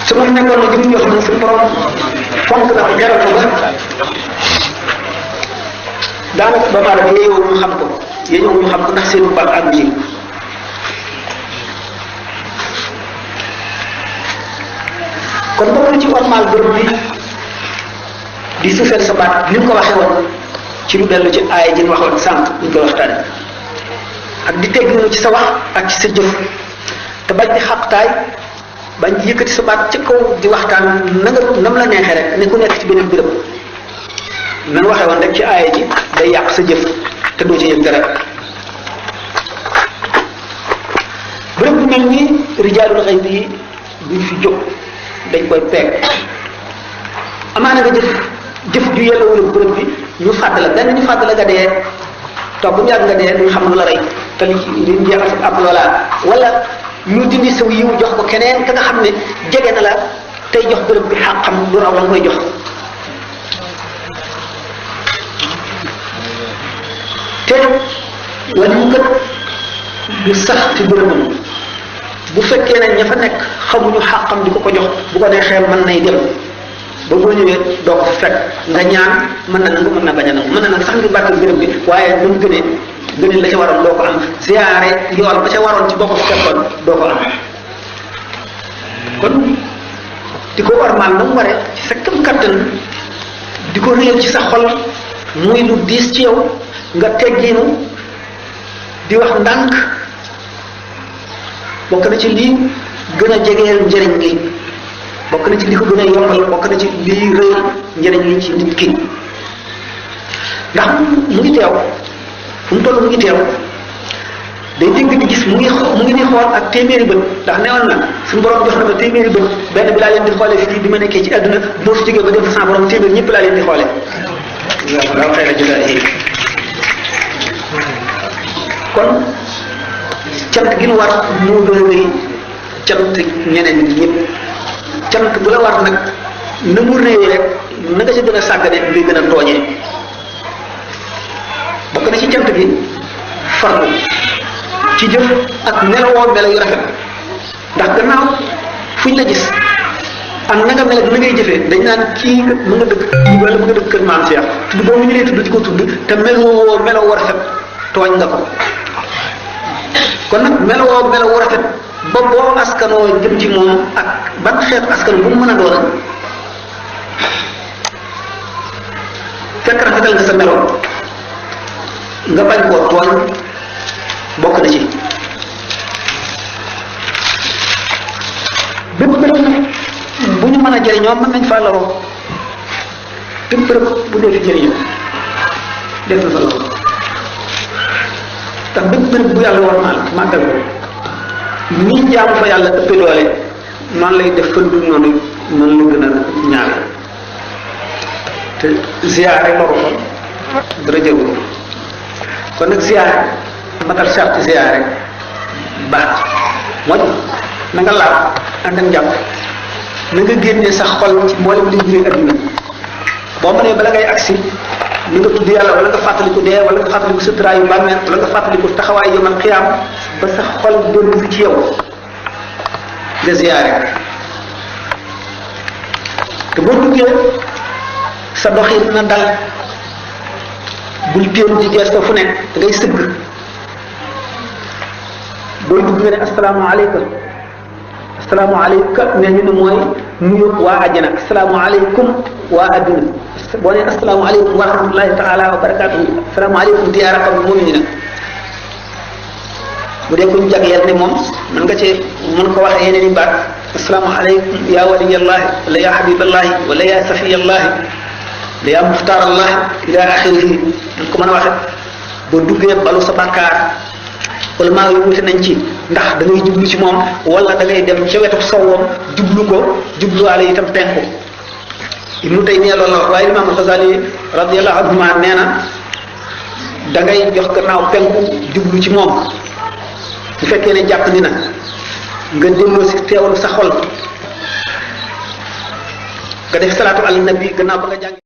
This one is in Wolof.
su ma nekkoon na jëm yoo xam ne suñu borom fonk na ko jaral ko ba daanaka ba maanaam yéeyoo ñu xam ko yéeyoo ñu xam ko ndax seen baax ak yi kon bokk na ci ormal bërëb bi di suufeel sa baat ni mu ko waxee woon ci lu dellu ci aaya ji ñu waxoon sànq ñu koy waxtaane ak di tegginu ci sa wax ak ci sa jëf te bañ di xaqtaay bañ di yëkkati sa baat ci kaw di waxtaan na nga nam la neexee rek ne ku nekk ci beneen bërëb nan waxee woon rek ci aaya ji day yàq sa jëf te doo ci yëg dara bërëb bu mel nii rijaalul xayb yi buñ fi jóg dañ koy peeg amaana nga jëf ju yellawul bërëb bi ñu fàdd la benn ñu fàdd la nga dee toog bu mu yàgg nga dee duñ xam lu la rey te li jeex ab loola wala ñu dindi saw yiw jox ko keneen ka nga xam ne jege na la tey jox bërëb bi xam lu raw la nga koy jox te wala ñu kët du sax ci bërëbam bu fekkee ne ña fa nekk xamuñu xàqam di ko jox bu ko neexee mën nay dem ba boo ñëwee doo ko fa fekk nga ñaan mën na nangu mën na bañ a nangu mën na nag sax ngir barkeel bërëb bi waaye nu mu gënee la ca waroon doo ko am ziyaare yoon ba ca waroon ci boo ko fekkoon doo ko am kon di ko ormal na mu waree ci sa këm kattan di ko réyal ci sa xol muy lu diis ci yow nga teggiinu di wax ndànk bokk na ci lii gën a jegeel njëriñ gi bokk na ci li ko gën a yombal bokk na ci lii rëy njëriñ li ci nit ki ndax mu ngi teew fu mu toll mu ngi teew day dégg di gis mu ngi di xool ak téeméeri bët ndax newoon na suñu borom jox na ma téeméeri bët benn bi laa leen di xoolee fii bi ma nekkee ci àdduna boo fi jógee ba dem fa sama borom téeméer ñëpp laa leen di xoolee waaw xëy na jëlaat kon cant gi nu war moo gën a wéy cant ñeneen ñi ñëpp cant bu la war nag na mu réyee rek na nga ca gën a sàggane ngay gën a tooñee bokk na ci cant gi farlu ci jëf ak melowoo melo yu rafet ndax gannaaw fuñ la gis ak na nga mel ak na ngay jëfee dañ naan kii mu nga dëkk wala mu nga dëkk kër maam Cheikh tudd boobu ñu lay tudd di ko tudd te melowoo melowoo rafet tooñ nga ko kon nag melowoo melowoo rafet ba boo askanoo jëm ci moom ak ban xeet askan bu mu mën a doon fekk rafetal nga sa melo nga bañ koo tooñ bokk na ci bépp bërëb nag bu ñu mën a jëriñoo mën nañ faa loroo bépp bërëb bu dee fi jëriñoo def na fa loroo ndax bépp bërëb bu yàlla war maal màggal ko ñi jaamu fa yàlla ëpp doole noonu lay def fan dul noonu la gën a ñaare te ziyaare loru ko dara jëru ko kon nag ziyaare matal sarti ziyaare baax mooy na nga laab ànd ak njàpp na nga génnee sa xol ci mboolem li jëlee adduna boo mënee bala ngay agsi na nga tudd yàlla wala nga fàttaliku dee wala nga fàttaliku sa tëraayu bàmmeel wala nga fàttaliku taxawaay yomal xiyaam ba sa xol dellu si ci yow nga ziyaare te boo duggee sa doxin na dal bul téen di gees fu nekk da ngay sëgg booy dugg nga ne asalaamaaleykum asalaamaaleykum ne ñu ne mooy nuyu waa àjjana asalaamaaleykum waa adduna boo nee asalaamaaleykum wa rahmatullahi taala wa barakatuhu asalaamaaleykum diyaara qawmi mu'minina bu dee kuñ jagleel ne moom mën nga cee mën ko waxee yeneen i baat asalaamaaleykum yaa waliyallahi wala yaa habiballahi wala yaa safiyallahi wala yaa muxtaarallahi ila axirihi mën ko mën a waxe boo duggee balu sa bàkkaar wala maa ngi wuute nañ ci ndax da ngay jublu ci moom wala da ngay dem ca wetu sowwam jublu ko jubluwaale itam penku Ibnu Taymiya loolu la wax waaye Imaam Xasaali radiyallahu anhuma nee na da ngay jox gannaaw penku jublu ci moom bu fekkee ne jàpp ni na nga delloo si teewlu sa xol nga def salaatu ala nabi gannaaw ba nga jàng